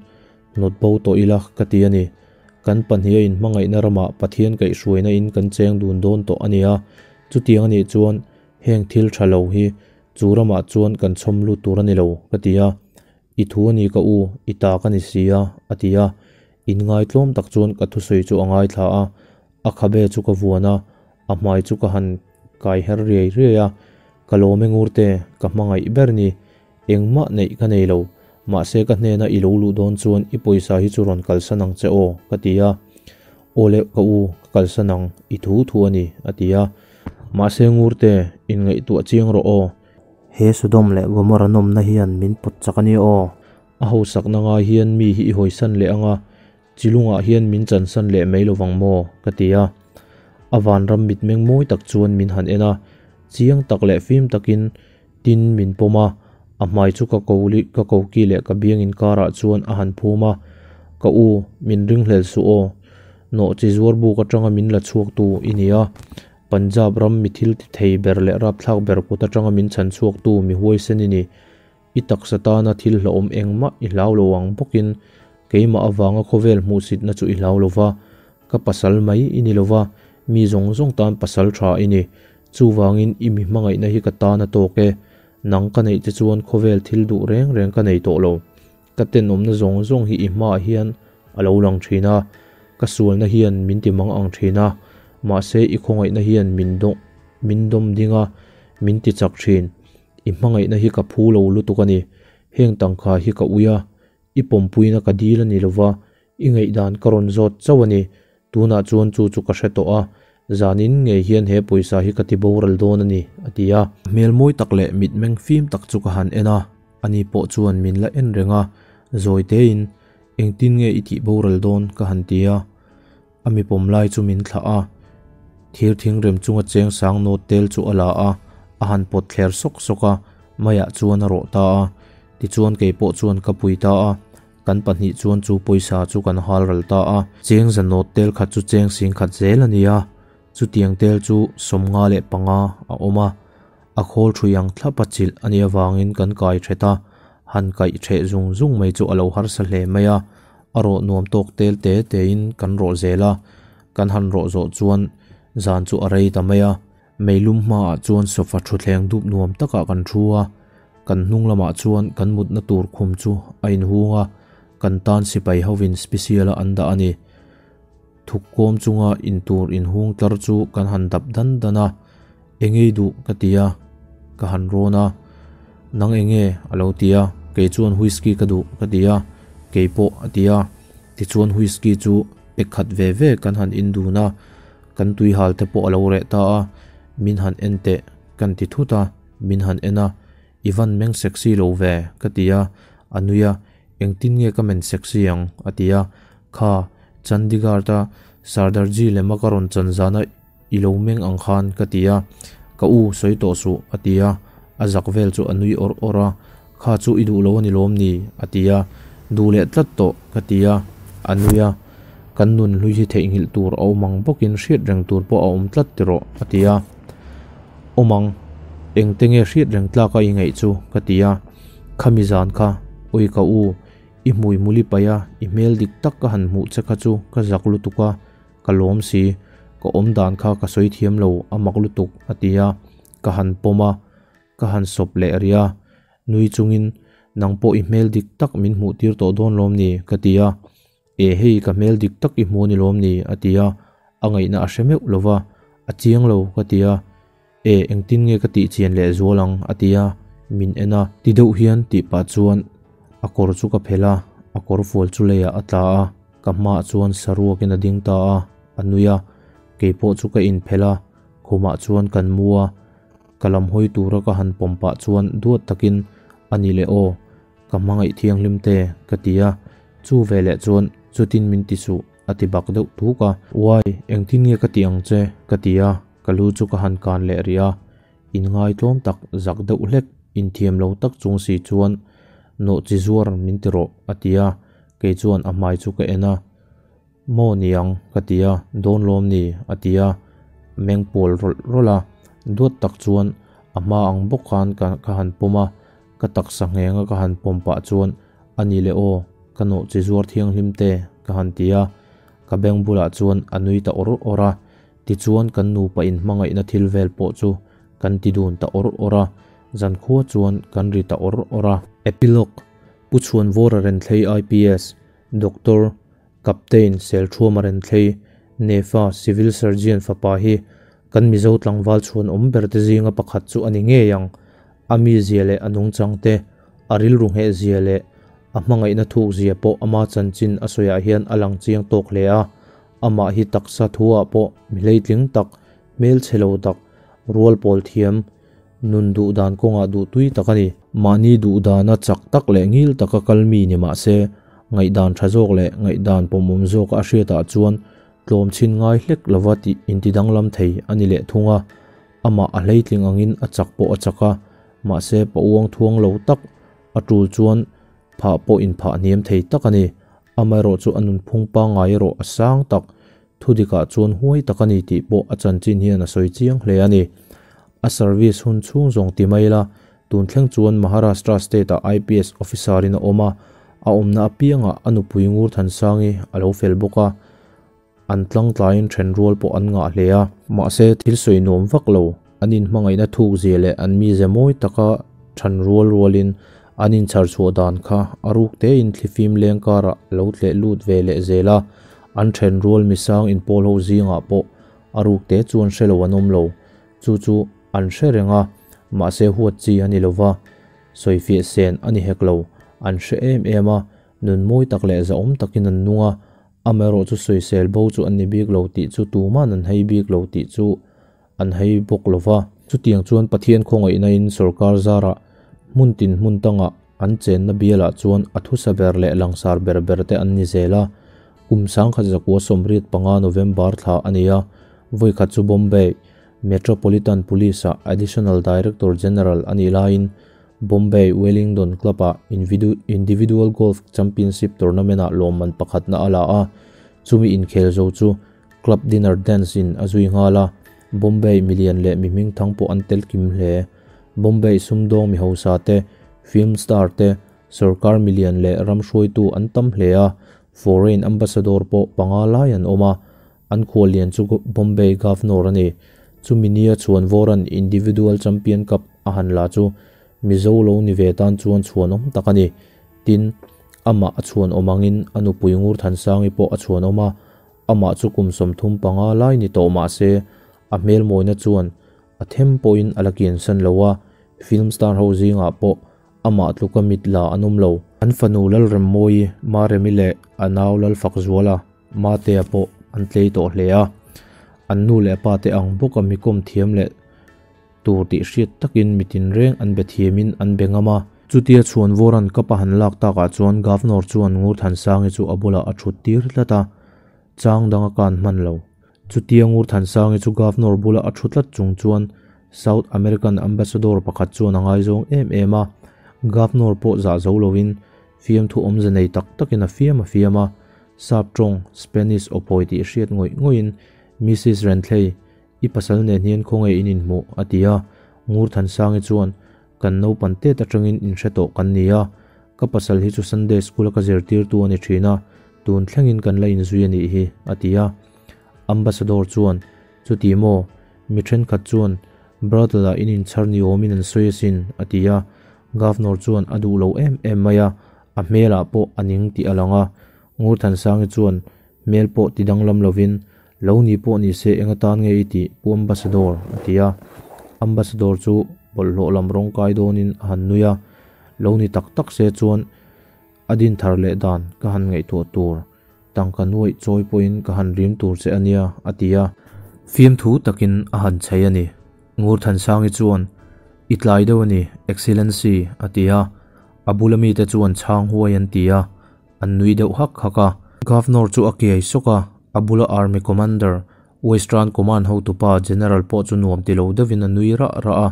S1: hnawt bo tawh ila ka ti a ni. Kan pahniha inhmangaihna ramah Pathian kaihhruaina in kan cheng dun dawn tawh a nia. Chutiang a nih chuan heng thil tha lo hi chu ramah chuan kan chhawm lut tur a ni lo ka ti a. I thu a ni ka u, i ta ka ni si a, a ti a. Inngaitlawm tak chuan ka thusawi chu a ngaithla a. A khabe chu ka vuan a, a hmai chu ka han kai her riai riai a, Ka lawm e Ngurte, ka hmangaih ber ni. Engmah neih ka nei lo, mahse ka hnena i lo luh dawn chuan i pawisa hi chu rawn kalsan ang che aw, ka ti a. Aw le ka u, ka kalsan ang, i thu thu a ni, a ti a. Mahse Ngurte, inngaihtuah chiang rawh aw. He Sodom leh Gomorrah nawmna hian min pawt chak a nia aw. A hausakna ngai hian mi hi i hawisan leh ang a, Chilungah hian min chansan leh mai lovang maw? ka ti a. A vanram mitmeng mawi tak chuan min han en a, chiang tak leh fim takin tin min pawm a, a hmai chu ka ko ka koki leh ka biang inkarah chuan a han phum a, Ka u, min ringhlel suh aw. Nawh chi zuar buk atanga min la chhuaktu i ni a, Punjab ram mi thil ti thei ber leh rapthlak ber kut atanga min chhan chhuaktu mi huaisen i ni. I taksa tana thil hlauhawm engmah i hlau lo ang bawkin keimah avanga khawvel hmuhsitna chu i hlau lo va, ka pasal mai i ni lo va, mi zawng zawng tan pasal tha i ni. Chuvangin i mi hmangaihna hi ka tan a tawk e. Nang ka neih che chuan khawvel thil duh reng reng ka nei tawh lo. Ka tenawmna zawng zawng hi i hmaah hian a lo lang thin a, ka sualna hian min ti mang ang thin a, mahse i khawngaihna hian min min dawm ding a, min ti chak thin. I hmangaihna hi ka phu lo lutuk a ni. Heng tangka hi ka ui a, i pawmpuina ka dil a ni lova, i ngaihdan ka rawn zawt chauh a ni. Tunah chuan chu chu ka hre tawh a, zanin ngei hian he pawisa hi ka ti boral dawn a ni, a ti a. Hmel mawi tak leh mitmeng fim tak chu ka han en a, ani pawh chuan min la en reng a, zawi tein, Engtin nge i tih boral dawn? ka han ti a. A mi pawm lai chu min thlah a, thir thing rem chunga cheng sang nawt tel chu a la a, a han pawt thler sawk sawk a, maiah chuan a rawh ta a. Tichuan kei pawh chuan ka pui ta a, kan pahnih chuan chu pawisa chu kan hal ral ta a. Cheng za nawt tel khat chu cheng sing khat zel a ni a, chutiang tel chu 55 a awm a, a khawl thui ang thlap a chilh a nih avangin kan kai thet a, han kaih theh zung zung mai chu a lo harsa hle mai a. A rawh nuam tawk tel te tein kan rawh zel a, kan han rawh zawh chuan zan chu a rei ta mai a. Meilum hmaah chuan sofa thutthleng dup nuam takah kan thu a, kan hnung lamah chuan kan mutna tur khum chu a inhung a, kan tan sipai hovin special a an dah a ni. Thuk kawm chunga intur inhung tlar chu kan han dap dan dan a, Engei duh ka ti a, ka han rawn a, Nang enge? a lo ti a, Kei chuan whisky ka duh ka ti a, Kei pawh a ti a, tichuan whisky chu pek khat ve ve kan han in dun a, kan tuihal te pawh a lo reh ta a, min han en teh kan ti thut a, min han en a, I van meng sexy lo ve ka ti a, a nui a, Engtin nge ka men sexy ang? a ti a, Kha, Chandigarh-a Sardarji lema ka rawn chan zana I lo meng ang khan ka ti a, ka u sawi tawh suh a ti a, a zak vel chu a nui awr awr a, Kha chu i duh lo a ni lawm ni? a ti a, Duh leh tlat tawh ka ti a, a nui a, Kan nun hlui hi theihnghilh tur a awm ang bawkin hriat reng tur pawh a awm tlat tiraw a ti a, Awm ang, engte nge hriat reng tlak a i ngaih chu? ka ti a, Khami zan kha, awi ka u, i hmui muli paih a, i hmel dik tak ka han hmuh che kha chu ka zak lutuk a, Ka lawm si, ka awm dan kha ka sawi thiam lo a mak lutuk a ti a, ka han pawm a, ka han sawp leh rih a, nui chungin nang pawh i hmel dik tak min hmuh tir tawh dawn lawm ni ka ti a, e hei ka hmel dik tak i hmu a ni lawm ni a ti a, a ngaihna a hre meuh lo va, a chiang lo ka ti a, e engtin nge ka tih chian leh zual ang a ti a, min en a, ti deuh hian tih pah chuan a kawr chu ka phelh a, a kawr fual chu leiah a tla a. Ka hmaah chuan saruakin a ding ta a, a nui a, kei pawh chu ka inphelh a, khumah chuan kan mu a, ka lam hawi tura ka han pawm pah chuan duat takin a ni leh aw, ka hmangaih thianghlim te ka ti a, chu veleh chuan chutin min ti suh a ti bak deuh tuk a. Uai, engtin nge ka tih ang che? ka ti a, ka lu chu ka han kan leh rih a, inngai tlawm tak zak deuh hlek inthiam lo tak chung si chuan nawh chi zuar min ti rawh a ti a, Kei chuan a hmai chu ka en a, Maw niang? ka ti a, Dawn lawm ni? a ti a, meng pawl rawlh rawlh a, duat tak chuan a hma ang bawk khan ka ka han pawm a, Ka taksa nghenga ka han pawm pah chuan, A ni le aw, ka nawhchi zuar thianghlim te, ka han ti a. Ka beng bulah chuan a nui ta awr awr a. Tichuan kan nupa inhmangaihna thil vel pawh chu kan ti dun ta awr awr a. Zankhua chuan kan ri ta awr awr a. Epilogue, Pu Chhuanvawra Renthlei IPS, Doctor, Captain Selthuama Renthlei, Nefa Civil Surgeon fapa hi kan Mizo tlangval chhuan awm ber te zinga pakhat chu a ni ngei ang. A mizia leh a nungchang te, a rilru ngheh zia leh a hmangaihna thuk zia pawh ama chanchin a sawiah hian a lang chiang tawk hle a. Amah hi taksa thuah pawh mi hleitling tak, hmelchhe lo tak, rual pawl thiam, nun duh dan kawngah duhtui tak a ni. Mahni duh dana chak tak leh ngil taka kal mi ni mah se, ngaihdan tha zawk leh ngaihdan pawmawm zawka a hriatah chuan tlawm chhin ngai hlek lova tih intidanglam thei a ni leh thung a. Amah a hleitling angin a chak pawh a chak a, mahse pa uang thuang lo tak a tul chuan phah pawh inphah hniam thei tak a ni. Amaherawh chu a nunphung pangngai erawh a sang tak, thudikah chuan huai tak a ni tih pawh a chanchin hian a sawi chiang hle a ni. A service hun chhung zawng ti mai la, tun thleng chuan Maharashtra state-ah IPS officer-in a awm a, a awmna apiangah a nupui Ngur Thansangi a lo fel bawk a, an tlangtlaiin then rual pawh an ngah hle a. Mahse, thil sawi nuam vak lo, an inhmangaihna thuk zia leh an mize mawi taka than rual rualin an inchhar chhuah dan kha a ruk tein thlifim leng karah lo tleh lut ve leh zel a, an then rual misang inpawl ho zingah pawh a ruk te chuan hre lo an awm lo. Chu chu an hre reng a, mahse huat chi a ni lova, sawifiah sen a ni hek lo, an hre em em a, nun mawi tak leh zahawm takin an nung a, Amaherawh chu sawisel bo chu an ni bik lo tih chu tuman an hei bik lo tih chu an hei bawk lo va. Chutiang chuan Pathian khawngaihnain sorkar zarah hmun tin hmun tangah an chenna bialah chuan a thusa ber leh langsar ber ber te an ni zel a. Kum sangkhat zakua 85 November thla a ni a, vawikhat chu Bombay Metropolitan Police-ah Additional Director General a nih laiin Bombay Wellington Club-ah Individual Golf Championship Tournament-ah lawmman pakhatna a la a, chumi inkhel zo chu Club Dinner Dance-in a zui nghal a, Bombay milian leh mi hmingthang pawh an tel kim hle. Bombay sumdawng mi hausa te, film star te, sorkar milian leh ram hruaitu an tam hle a, foreign ambassador pawh panga lai an awm a, an khuallian chu Bombay Governor a ni. Chumi nia Chhuanvawra'n Individual Champion Cup a han la chu Mizo lo ni ve tan chuan chhuanawm tak a ni. Tin, amah a chhuanawm angin a nupui Ngurthansangi pawh a chhuanawm a, amah chu kum 35 lai ni tawh mah se a hmelmawina chuan a them pawhin a la kiansan lo a, film star ho zingah pawh amah tluka mit la an awm lo. An fanu Lalremmawi, Maremi leh a nau Lalfakzuala, Matea pawh an tlei tawh hle a, an nu leh pa te ang bawka mi kawm thiam leh tur tih hriat takin mi tinreng an be thiamin an be ngam a. Chutia Chhuanvawra'n cup a han lak takah chuan Governor chuan Ngurthansangi chu a bulah a thut tir tlat a, chang dang a kan hman lo. Chutia Ngurthansangi chu Governor bula a thu tlat chung chuan South American Ambassador pakhat chuan a ngaizawng em em a, Governor pawh zah zo loin fiamthu awmze nei tak takin a fiam a fiam a, Sap tawng, Spanish aw phawi tih hriat ngawih ngawih in Missus Renthlei, i pasal nen hian khawnge in inhmuh? a ti a. Ngurthansangi chuan, Kan naupan tet atangin inhre tawh kan ni a, ka pasal hi chu Sunday school a ka zirtirtu a ni thin a, tun thlengin kan la inzui a nih hi, a ti a. Ambassador chuan, Chuti maw? Mi thenkhat chuan, Brothel-ah in inchhar ni awmin an sawi asin, a ti a. Governor chuan a duh lo em em mai a, a hmelah pawh a ning tih a lang a. Ngurthansangi chuan hmel pawh ti danglam lovin, Lo ni pawh ni se eng atan nge i tih, Pu Ambassador? a ti a. Ambassador chu bawlhhlawh lam rawng kai dawnin a han nui a. Lo ni tak tak se chuan a din thar leh dan ka han ngaihtuah tur, tangka nuaih chawi pawhin ka han rim tur che a nia, a ti a. Fiamthu takin a han chei a ni. Ngurthansangi chuan, I tlai deuh a ni, Excellency, a ti a. A bula mite chuan chhang huai an ti a, an nui deuh hak hak a. Governor chu a kiai sawk a, a bula Army Commander, Western Command hotupa General pawh chu nuam ti lo deuhin a nui rah rah a.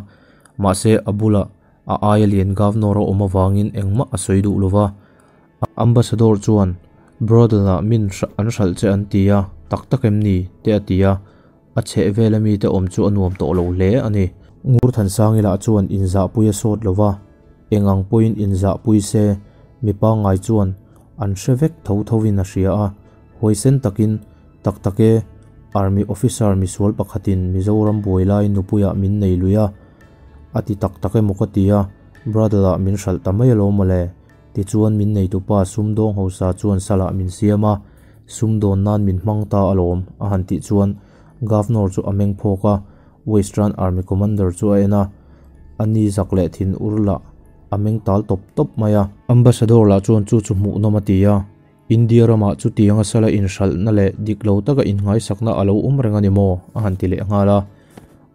S1: Mahse, a bula a aia lian Governor a awm avangin engmah a sawi duh lo va. Ambassador chuan, Brothel-ah min an hralh che an ti a, tak tak em ni? te a ti a. A chheh vela mite awm chu a nuam tawh lo hle a ni. Ngurthansangi lah chuan inzahpui a sawt lo va. Eng ang pawhin inzahpui se, mi pangngai chuan an hre vek tho thovin a hria a. Huaisen takin, Tak tak e, Army officer misual pakhatin Mizoram buai laiin nupuiah min nei lui a, a ti tak tak emaw ka ti a, Bradle-ah min hralh ta mai alawm mawle. Tichuan min neitupa sumdawng hausa chuan salah min siam a, sumdawn nan min hmang ta alawm, a han tih chuan Governor chu a meng phawk a, Western Army Commander chu a en a, a ni zak leh thin ur lah a meng tal tawp tawp mai a. Ambassador lah chuan chu chu hmuhnawm a ti a, India ramah chutianga sala inhralhna leh dik lo taka inngaisakna a lo awm reng a ni maw? a han ti leh nghal a.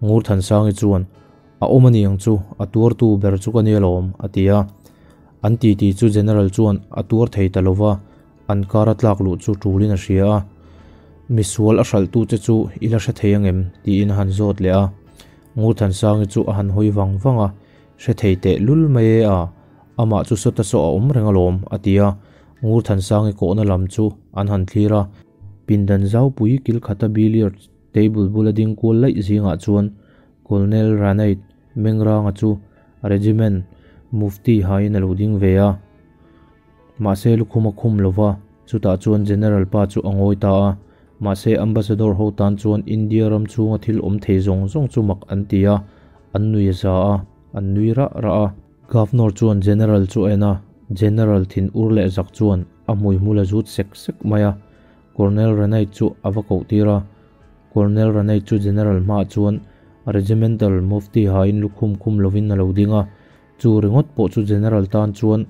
S1: Ngurthansangi chuan, A awm a ni ang chu, a tuartu ber chu ka ni alawm, a ti a. An titi chu General chuan a tuar thei ta lo va, an kar a tlak luh chu tulin a hria a. Misual a hralhtu che chu i la hre thei angem? tiin a han zawt leh a. Ngurthansangi chu a han hawi vang vang a, Hre thei teh lul mai e a, amah chu sawta saw a awm reng alawm, a ti a. Ngurthansangi kawhna lam chu an han thlir a. Pindan zaupui kilkhata billiard table bula ding kual laih zingah chuan Colonel Ranait Mengranga chu Regiment Mufti hain a lo ding ve a. Mahse lukhum a khum lo va, chutah chuan General pa chu a ngawi ta a. Mahse Ambassador ho tan chuan India ram chhunga thil awm thei zawng zawng chu mak an ti a, an nui a za a, an nui rah rah a. Governor chuan General chu a en a, General thin ur leh zak chuan a hmuihmul a zut sek sek mai a. Colonel Ranait chu a va koh tir a. Colonel Ranait chu General hmaah chuan Regimental Mufti hain lukhum khum lovin a lo ding a. Chu ringawt pawh chu General tan chuan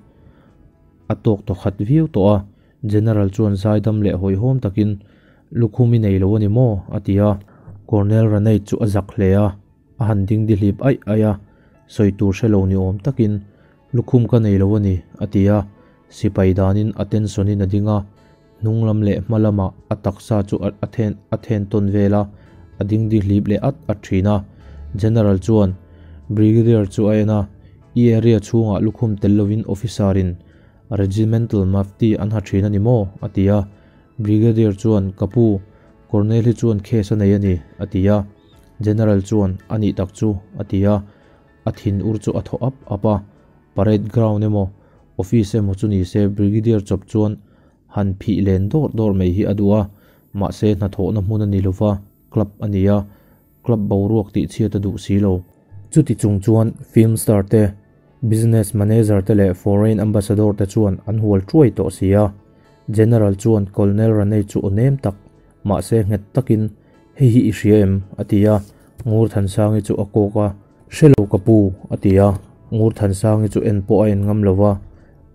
S1: a tawk tawh khat viau tawh a. General chuan zaidam leh hawihhawm takin, Lukhum i nei lo a ni maw? a ti a. Colonel Ranait chu a zak hle a, a han ding dihlip aih aih a. Sawi tur hre lo ni awm takin, Lukhum ka nei lo a ni, a ti a. Sipai danin a tension-in a ding a. Hnung lam leh hma lamah a taksa chu a then a then tawn vel a, a dingdi hlip leh at at thin a. General chuan Brigadier chu a en a, I area chhungah lukhum tel lovin officer in Regimental Mufti an ha thin a ni maw? a ti a. Brigadier chuan, Ka pu, Colonel hi chuan case a nei a ni, a ti a. General chuan, A nih tak chu, a ti a. A thin ur chu a thaw ap ap a. Parade ground emaw, office emaw chu ni se Brigadier chawp chuan han phih len dawr dawr mai hi a duh a, mahse hnathawhna hmun a ni lova, club a ni a, club boruak tih chhiat a duh si lo. Chuti chung chuan film star te, business manager te leh foreign ambassador te chuan an hual thuai tawh si a. General chuan Colonel Raney chu aw nem tak, mahse nghet takin, Hei hi i hria em? a ti a, Ngurthansangi chu a kawk a. Hre lo ka pu, a ti a. Ngurthansangi chu en pawh a en ngam lo va,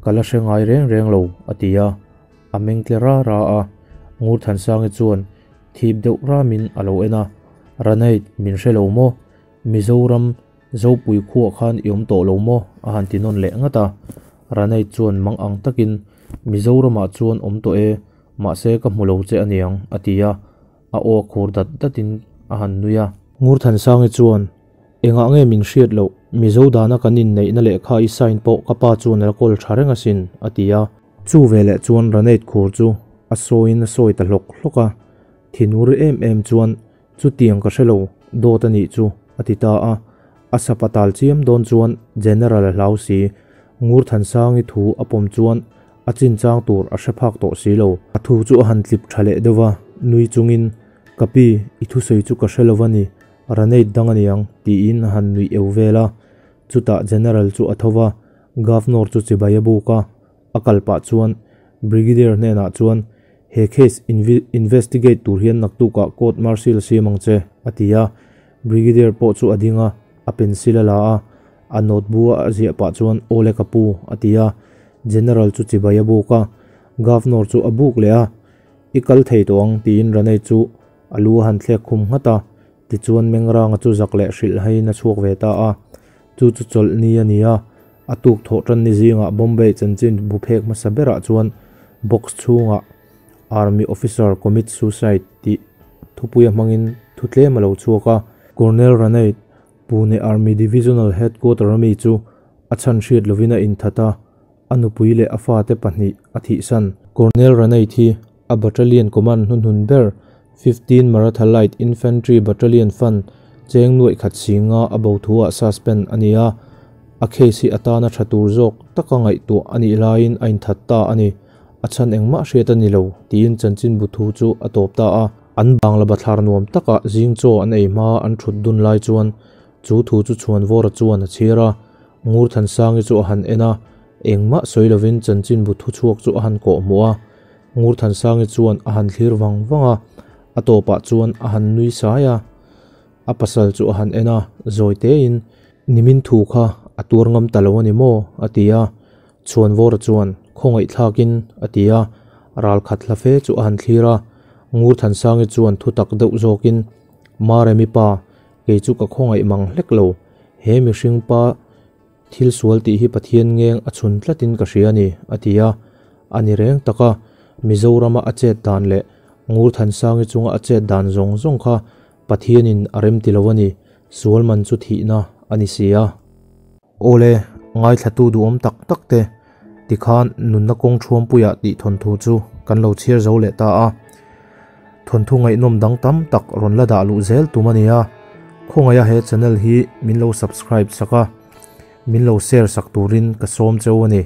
S1: Ka la hre ngai reng reng lo, a ti a. A meng tle ra ra a. Ngurthansangi chuan thip deuh ramin a lo en a, Ranait, min hre lo maw? Mizoram Zopui khuah khan i awm tawh lo maw? a han ti nawn leh ngat a. Ranait chuan mang ang takin, Mizoramah chuan awm tawh e, mahse ka hmu lo che aniang, a ti a. A aw khur dat datin a han nui a. Ngurthansangi chuan, Engah nge min hriat loh, Mizo dana kan inneihna lehkha i sign pawh ka pa chuan a la kawl tha reng asin, a ti a. Chu veleh chuan Ranate khur chu a sawiin a sawi ta hlawk hlawk a. Thinur em em chuan, Chutiang ka hre lo, dawt a nih chu, a ti ta a. A sapa tal chiam dawn chuan General a hlau si. Ngurthansangi thu a pawm chuan a chinchang tur a hre phak tawh si lo. A thu chu a han tlip tha leh deuh va, nui chungin, Ka pi, i thusawi chu ka hre lo va ni, Ranate dang a niang, tiin a han nuih eu vel a. Chutah General chu a tho va, Governor chu chibai a buk a. A kal pah chuan Brigadier hnenah chuan, He case investigate tur hian naktukah court martial siam ang che, a ti a. Brigadier pawh chu a ding a, a pencil a la a, a note bu a ziah pah chuan, Aw le ka pu, a ti a. General chu chibai a buk a, Governor chu a buk leh a, I kal thei tawh ang, tiin Ranay chu a lu a han thlek khum nghat a. Tichuan Mengranga chu zak leh hrilh haiin a chhuak ve ta a. Chu chu chawlh ni a ni a, a tuk thawh tan ni zingah Bombay chanchin bu phek hmasa berah chuan box chhungah Army officer commit suicide tih thupuia hmangin thu tlem a lo chhuak a. Colonel Ranade, Pune Army Divisional Headquarter ami chu a chhan hriat lovin a inthat a, a nupui leh a fate pahnih a thihsan. Colonel Ranade hi a battalion command hnuhnun ber 15 Maratha Light Infantry Battalion Fund cheng nuaih khat singa a bo thuah suspend a ni a. A case hi atana tha tur zawk taka ngaihtuah a nih laiin a inthat ta a ni. A chhan engmah hriat a ni lo, tiin chanchinbu thu chu a tawp ta a. An bangla bathlar nuam taka zing chaw an ei hmaa an thut dun lai chuan chu thu chu Chhuanvawra chuan a chhir a. Ngurthansangi chu a han en a, engmah sawi lovin chanchinbu thu chhuak chu a han kawh hmuh a. Ngurthansangi chuan a han thlir vang vang a, a tawpah chuan a han nui sai a. A pasal chu a han en a, zawi tein, Nimin thu kha a tuar ngam ta lo a ni maw? a ti a. Chhuanvawra chuan, Khawngaihthlakin, a ti a. Ral khat hla fe chu a han thlir a. Ngurthansangi chuan thu tak deuh zawkin, Maremi pa, kei chu ka khawngaih mang hlek lo. He mihring pa thil sual tih hi Pathian ngeng a chhun tlatin ka hria a ni, a ti a. A ni reng tak a, Mizorama a chet dan leh Ngurthansangi chunga a chet dan zawng zawng kha Pathianin a remti lo a ni, sual man chu thihna a ni si a. Awle, ngaithlatu duhawm tak tak te, tikhan nunna kawng thuampuiah tih thawnthu chu kan lo chhiar zo leh ta a. Thawnthu ngaihnawm dang tam tak rawn la dah luh zel tum a ni a, khawngaiha he channel hi min lo subscribe sak a, min lo share sak turin ka sawm cheu a ni.